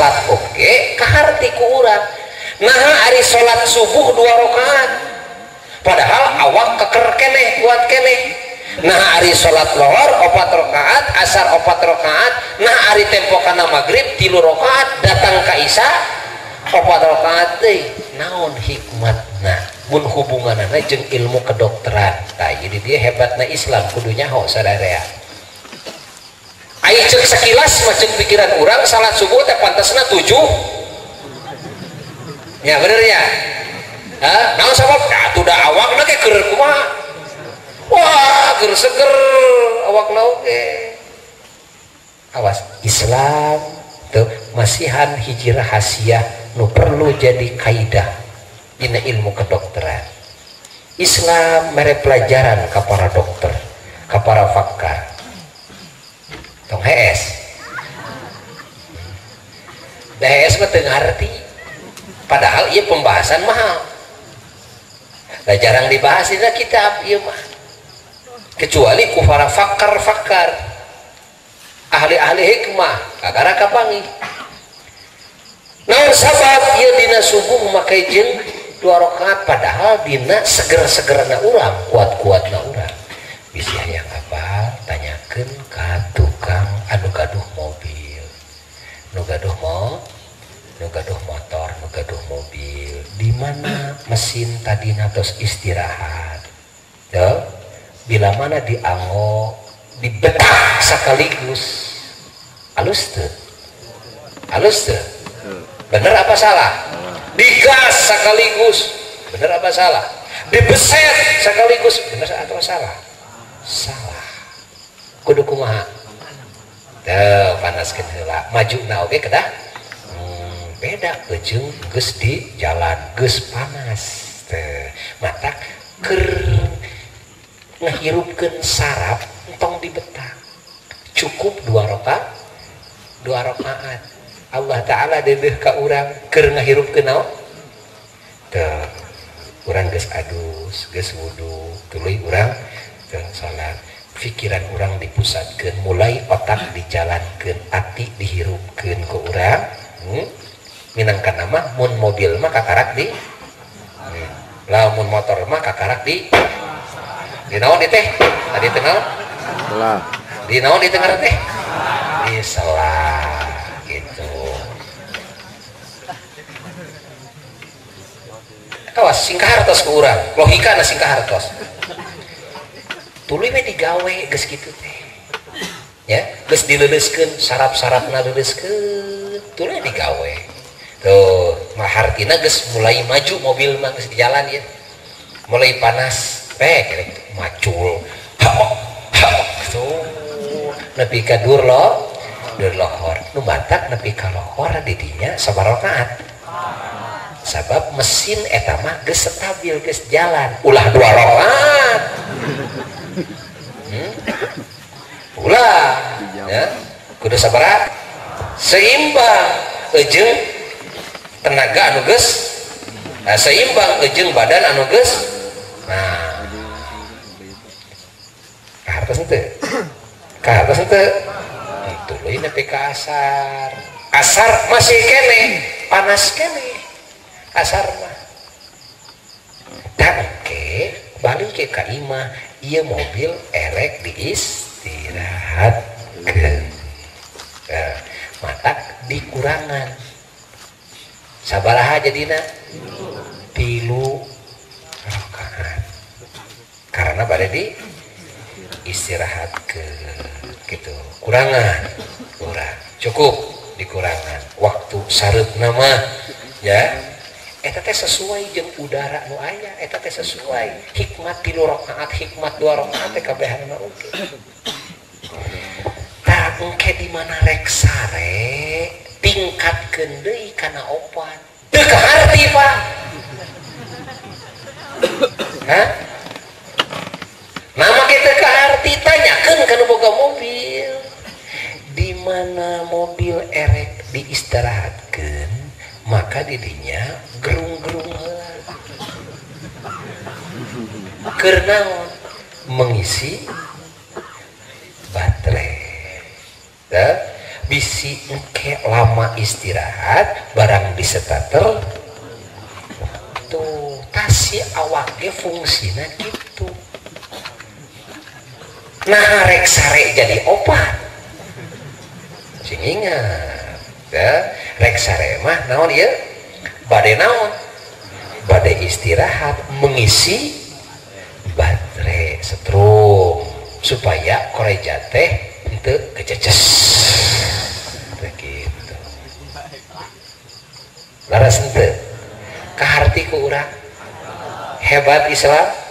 salat oge kaharti ku urang. Nah ari salat subuh 2 rakaat padahal awak keker keneh kuat keneh. Nah ari salat lohor 4 rakaat, asar 4 rakaat, nah ari tempo kana magrib 3 rakaat, datang ka isya 4 rakaat deui. Naon hikmatna mun hubunganana jeung ilmu kedokteran. Tah jadi dia hebatna Islam kudu nyaho sadarea. Ai ceuk sekilas mah ceuk pikiran urang salat subuh teh pantasna 7. Ya bener ya? Hah? Naon sabab? Atuh da awakna ge keur kumaha? Wah, keur seger awakna oge. Awas, Islam tuh masihan hiji rahasia nu perlu jadi kaidah dina ilmu kedokteran. Islam mere pelajaran ka para dokter, ka para fakar. Tong hees. Da hees mah teu ngarti. Padahal ieu pembahasan mahal. Da jarang dibahas dina kitab ieu mah. Kecuali ku para fakar-fakar, ahli-ahli hikmah, kakara kapanggih. Naon sabab ieu dina subuh make jeung 2 rakaat padahal dina seger-segerna urang, kuat-kuatna urang. Bisi hayang apal tanyakeun ka tukang anu gaduh mobil. Nu gaduh nu gaduh motor, nu gaduh mobil. Di mana mesin tadina tos istirahat? Tuh, bila mana dianggo dibetak sekaligus. Alus teu? Alus teu? Bener apa salah? Digas sekaligus, bener apa salah? Dibeset sekaligus, bener atau salah? Salah. Kudu kumaha? Tuh, panaskeun heula. Majuna oge kedah. Beda jeung geus di jalan, geus panas. Teu, matak keur ngahirupkeun saraf entong dibetak. Cukup 2 rakaat, 2 rakaat. Allah Ta'ala dedeh ka urang keur ngahirupkeun naon? Teu, urang geus adus, geus wudu, tuluy urang teu salat. Pikiran urang dipusatkeun, mulai otak dijalankeun, ati dihirupkeun ku urang. Minangkan nama mun mobil mah kakarak di lamun motor mah kakarak di naon di teh? Tadi teh naon? Di naon di tengah teh? Di selah gitu. Awas singkah hartos ke urang, logikana singkah hartos. Tuluy we digawe geus kitu teh. Ya, geus dileuleuskeun, saraf-sarafna leuleuskeun, tuluy digawe. Tuh, mah hartina geus mulai maju mobil mah geus di jalan ya. Mulai panas, pek macul. Hok hok tuh. Nepi ka dur lo, dur lohor. Nu matak nepi ka lohor di dinya sabaraha rakaat. Sabab mesin eta mah geus stabil, geus jalan. Ulah 2 rakaat. Ulah ya. Kudu sabaraha? Seimbang jeung tenaga anu geus, nah, seimbang jeung badan anu geus. Nah, kahartos henteu? Kahartos henteu? Tuluy nepi ka asar. Asar masih keneh, panas keneh. Asar mah. Da engke balik ke ka imah, ieu mobil erek diistirahatkeun. Nah, matak dikurangan. Sabaraha jadina? 3 rakaat. Karena pada di istirahatkeun gitu. Kurangan, kurang. Cukup dikurangan. Waktu sareupna mah ya. Eta teh sesuai jeung udara nu aya, eta teh sesuai hikmat 3 rakaat, hikmat 2 rakaat teh kabehanna oge. Tah engke di mana rek sare tingkatkeun deui kana 4. Teu kaharti, Pak. Hah? Nama kita kaharti tanyakeun ka nu boga mobil. Di mana mobil erek diistirahatkeun, maka didinya gerung-gerung heula. Keur naon? Mengisi baterai. Tah, Bisi engke lama istirahat barang disetater tuh tasi awak ge fungsina gitu. Nah rek sare jadi opat sing ingat ya, rek sare mah naon ieu bade naon bade istirahat mengisi baterai setrum supaya koreja teh henteu kececes gitu. Laras henteu kaharti ku urang hebat Islam.